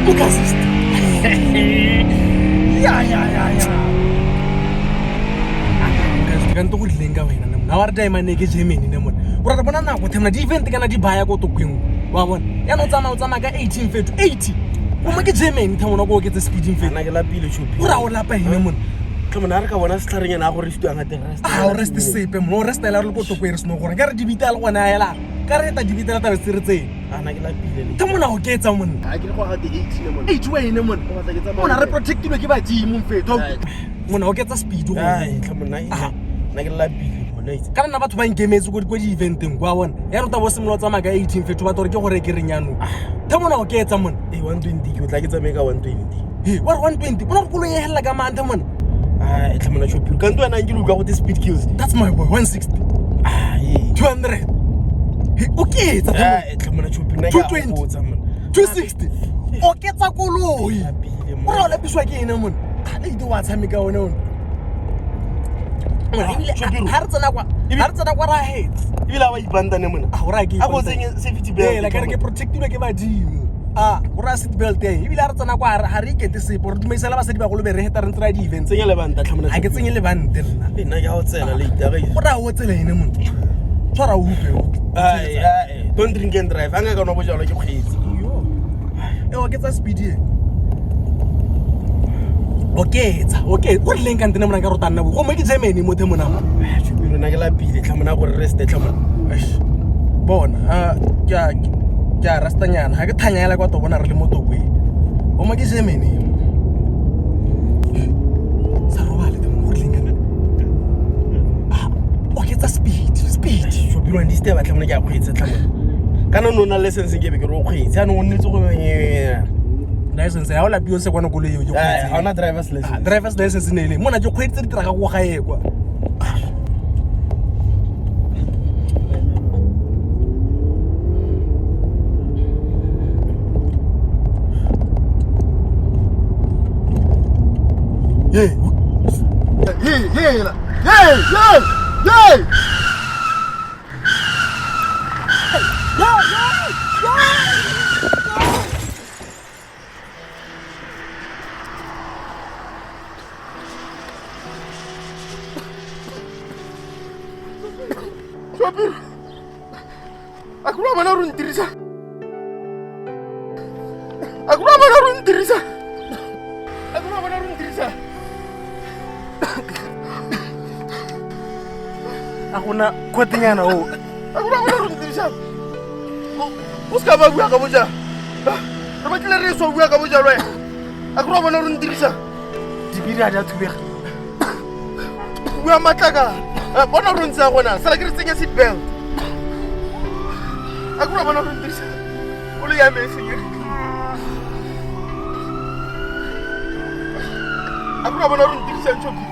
Ukasist. Ya ya ya ya. Ka nto go tlileng ka wena nna wa re diamond ke Germany ne mona. O rata bona nako themna di event kana di baya ko tokweng. Wa bona. Ya no tsamaya o tsamaya ka 18 feto 80. O mo ke Germany themona go oketse speeding feto. Nna ke lapile Chopi. O ra o lapa ene mona. Tlhe mona re ka bona setlharenyana a go restiwang a teng rest. A o rest sepe mona o restela re le ko tokweng re seno gore ka re di bitela gone a ela. Ka re eta di bitela tabe se re tsene. A nna ke lapile le. Ke mona o ketsa monna. A ke re go gate 18 mona. 8 wa ene mona. O batla ke tsamaya. Mona re protectilwe ke badimo mfetho. Mona o ketsa speed go. Ai, tlhe monna. Aha. Nna ke lapile mona itse. Ka nna batho ba nkemetse ko di-eventeng kwa bona ya rota bo simolola tsamaya ka 18 fetho batho gore ke gore ke reng yanong the mona o ketsa mona. Eh 120 ke o tla ke tsamaye ka 120. He wa re 120 bona gore koloi e helela ka mang the mona. Ai, tlhe mona Chopi. Ka ntwe wena nke le utlwa go te speed kills. That's my boy 160 Ai. 200 he o ketsa the mona. Ai, tlhe mona Chopi nna ke a 220. botsa mona. 260 o ketsa koloi. Lapile O mona. ra o lapiswa ke ene mona. A le ite wa tshameka one one. Mona, ebile Chopiru. ha re tsena kwa ha re tsena kwa ra hetsa. Ebile a wa ipantane mona. A o raya ke A go ipantane. tsenye safety belt. Ee, la ka re ke protectilwe ke badimo. A o raya seat belt e ebile ha re tsena kwa ga re ikete sepe re dumaisela basadi bagolo be re heta re ntse ra di-events. Tsenya lebanta tlhe mona. Ga ke tsenye lebante nna. Eh, nna ke a o tsela late a O raya o tsela ene mona. Tshwara o upe o. Ai, ai, don't drink and drive. A nka ka nwa bojalwa ke kgweetsi. E oketsa speed e. Oketsa, oketsa. O rileng ka ntene mona ka re o tla nna bo. Go mo ke Germany mo the mona. Chopi rona ke lapile tlhe mona gore rest tlhe mona. Eish. Bona, a ke a ke a rastanyana. Ga ke thanyela kwa to bona re le mo tokweng. O mo ke Germany. Sa robale te mo rileng ka nna. Ah, oketsa speed, speed. Chopi rona di steba tlhe mona ke a kgweetsa tlhe mona. Kana no na license ke be ke re o kgweetse. Jaanong o nnetse go License ya o lapio se kwana koloi eo ke Ai, kgweetse. ga ona driver's Ah, license. driver's license ne e le mona ke kgweeditse diteraka ko gae kwa. Hey, hey, hey, hey, hey, hey! Chopi. A ke bona gore o ntirisa. A ke bona gore o ntirisa. A ke bona gore o ntirisa. A gona kgwetenyana o. A ke bona gore o ntirisa. O se ka ba bua ka bojalwa. Re batlile re so bua ka bojalwa. A ke bona gore o ntirisa. Dibiri a di a thubega. Bua matlaka. Bona gore o ntse a gona. Sala ke re tsenya seat belt. A ke bona gore o ntirisa. O le ya me e senyegile. A ke bona gore o ntirisa Chopi.